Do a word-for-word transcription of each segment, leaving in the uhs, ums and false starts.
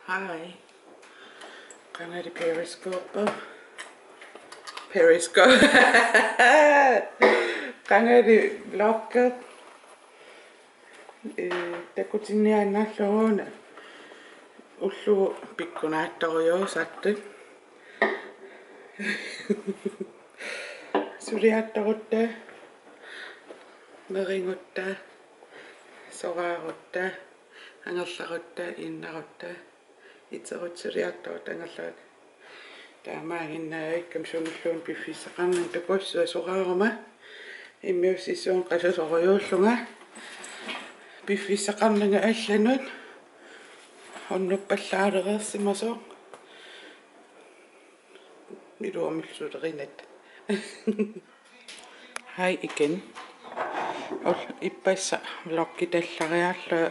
Hi. Qangali Periscope. Periscope. Qangali vlogger. Eh, takutinniaannarlugu una ulloq pikkunaattorujuusartut. Suliartorutta, nerigutta, soraarutta, angerlarutta, innarutta, iterutta, suliartorutta, angerlarutta. Taamaaginnaavikkami sumulluunniit piffissaqarnanga takussua soraaruma. Immiussissuunga qasusorujuullunga. Piffissaqarnanga allanut unnuppallaalereersimasoq. Iluamilsulerinnat. Hej igen. Ol-, ippassaq vloggitallariarlunga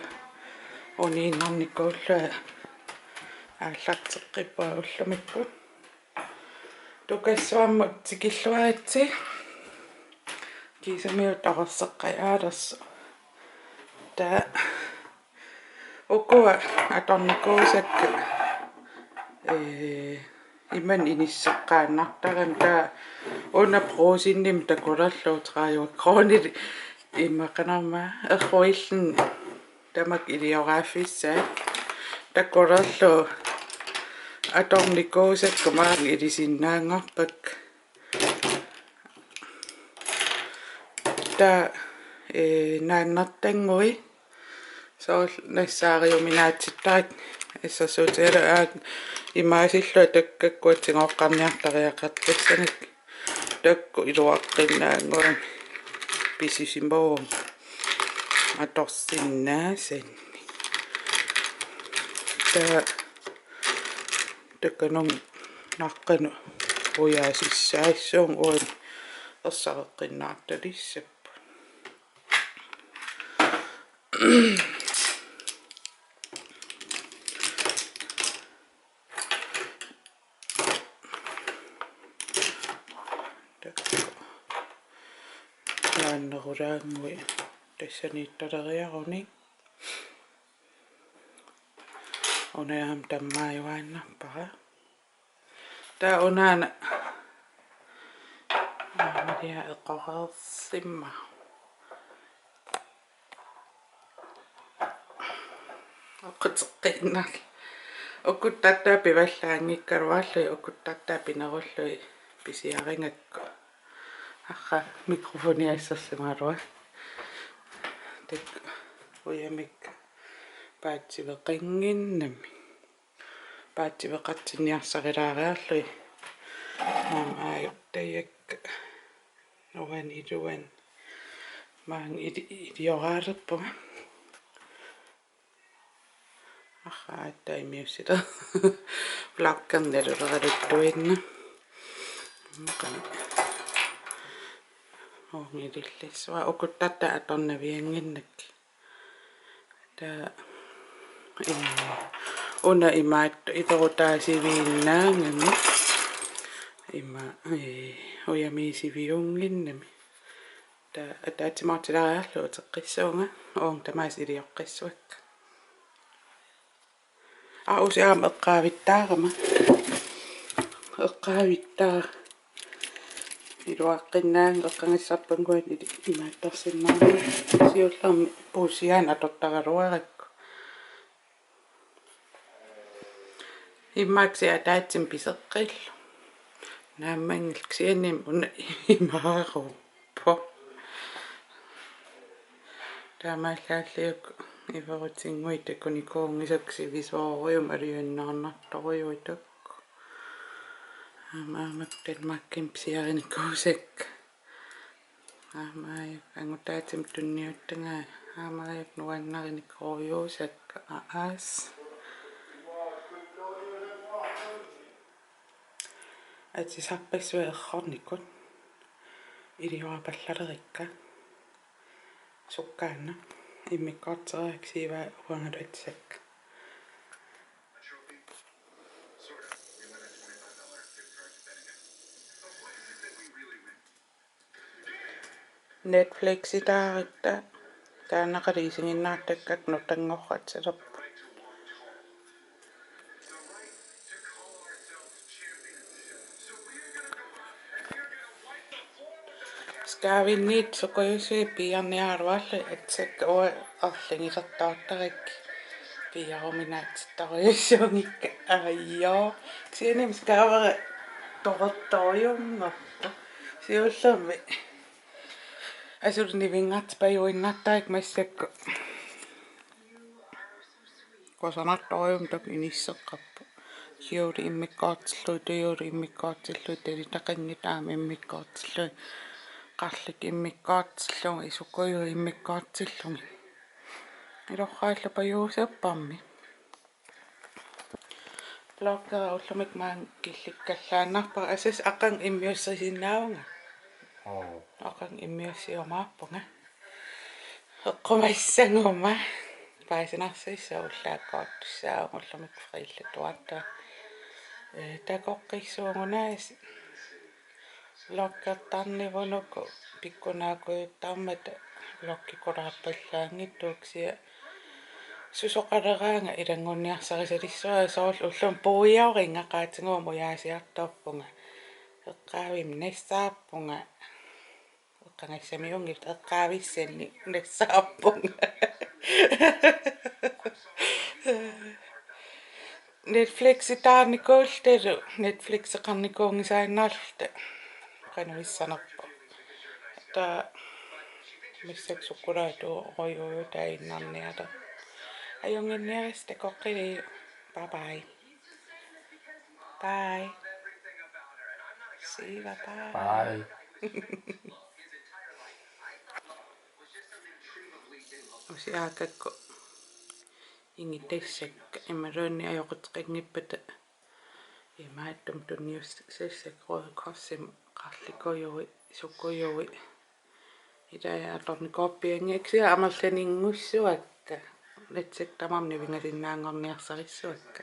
uniinnarnikuullunga aallarteqqippunga ullumikkut. Tukassuarmut tikilluaritsi. Kiisami utoqqarseqqajaarlersoq. Taava ukua atornikuusakka, ee, imannak inisseqqaannartarami, taava una Brugsenimi takulerlugu tredive kronit imaqanarma erruillin tamakku ilioraaffissaat takulerlugu atornikuusakka maanga ilisinnaanngarpakka. Taava, ee, naannartanngui soorlu nassaariuminaatsittarakku assersuutigalugu aamma imaasillunga takkakkua tigoqqarniartariaqartussani taakku iluaqqinnaannguamik pisisimavunga atorsinnaasannik. Taava takanunga naqqanut ujaasissaassuunga uani ersareqqinnaartalissapput. Taannerulaannguit tassaniittaleriarunik. Una aamma tammaajuaannarpara. Taava unaana aamma eqoreersimma. Oqquteqqiinnarlu. Ukuttartaa pivallaanngikkaluarlugit ukuttartaa pinerullugit pisiarigakku. Arraa mikrofoni assersimagaluaq. Taakku ujamik paatsiveqannginnami. Paatsiveqartinniarsarilaariarlugit. Aamma aajuttariaqarpara. Uani iluani. Maanga ili-, ilioraalerpunga. Arraa aatsaat immiussileq. Vloggerneruleraluttuinnaq. Qani. Uunga ilillissuara ukuttartaa atornaviannginnakkit. Taava, ee, una imaattoq itorutaasiviinnaagami. Ima, ee, ujamiisiviunnginnami. Taava ataatsimoortilaariarlugu uteqqissuunga, uunga tamaasa ilioqqissavakka. Aa, usi aamma eqqaavittaarama. Eqqaavittaara. Iluaqqinnaannginnami eqqagassarpannguani imaattarsinnaanngilanga. Siullermik puussiaannik atortaraluarakku. Immaqa kisianni ataatsimik piseqqillugu. Naammanngilaq kisianni una imaaruuppoq. Taamaallaat uku iverutinnguit takunikuunngisakka sivisoorujummik aliannaarnartorujuit taakku. Aamma, aamma Danmarkimi pisiarinikuusakka. Aamma aajuku angutaatsimik tunniuttagaat. Aamma aajuku nuannarinikuujuusakka aas. Atisarpassuit errornikut iliorpallalerikka. Sukkaannaq immikkoortoreerakku siivaa uangalu atisakka. Netflixitaaratta taanna qaliisiginnaartakkakka nutanngorratsilerput. Kaavinniit sukujussui piiarniaraluarlugit, aatsaat uanga arlaanngilertartarakkit piiaruminaatsittorujussuunngikkaa. Aajjoo. Kisianni mascarara torertorujunngorpoq. Siullermik asuli nivinngartippajuinnartarakkit massakkut. Kusanartorujunngitsoq inisseqqappoq. Siuliani immikkoortillugit, tujuuliani immikkoortillugit, talitaqanngitsoq aamma immikkoortillugit, qarlikkut immikkoortillugit, sukujuit immikkoortillugit. Ilorraallappajuusarparmi. Vloggera ullumikkut maanga killikkallaannarpara, assut aqagu immiussisinnaavunga. Oo. Aqagu immiussiumaarpunga. Eqqumassaguma. Paasinarsissaaq ullaakkoortussaavunga ullumikkut freelatuartaa. Ee, takoqqissuugunaasiit. Vloggertarnivunga uku pikkunaakujuttarmata vloggikulaarpallaanngitsuugut, kisianni susoqaleraangat ilanngunniarsarisalissuara, soorlu ullumi puiorinnga qaatigut ujaasiartorpunga. Eqqaavimmi nassaarpunga. Eqqagassamiunngitsoq, eqqaavissannik nassaarpunga. Netflixitaarnikuulluta, Netflixeqarnikuunngisaannarluta. Qanoq issanerpoq. Taava massakkut sukkulaatuurujuuvoq, taava innarnialerpoq. Ajunnginniarisi, takoqqili. Bye bye. Bye. Siiva, bye. Bye. Usiaakakku ingitassakka imaluunniit ajoquteqanngippata imaattumik tunniussassakka Røde Korsimut qarlikujuit, sukujuit. Ilai atornikuupput, kisianni amerlaninngussuakka. Aatsaat tamarmik nivingasinnaanngorniarsarissuakka.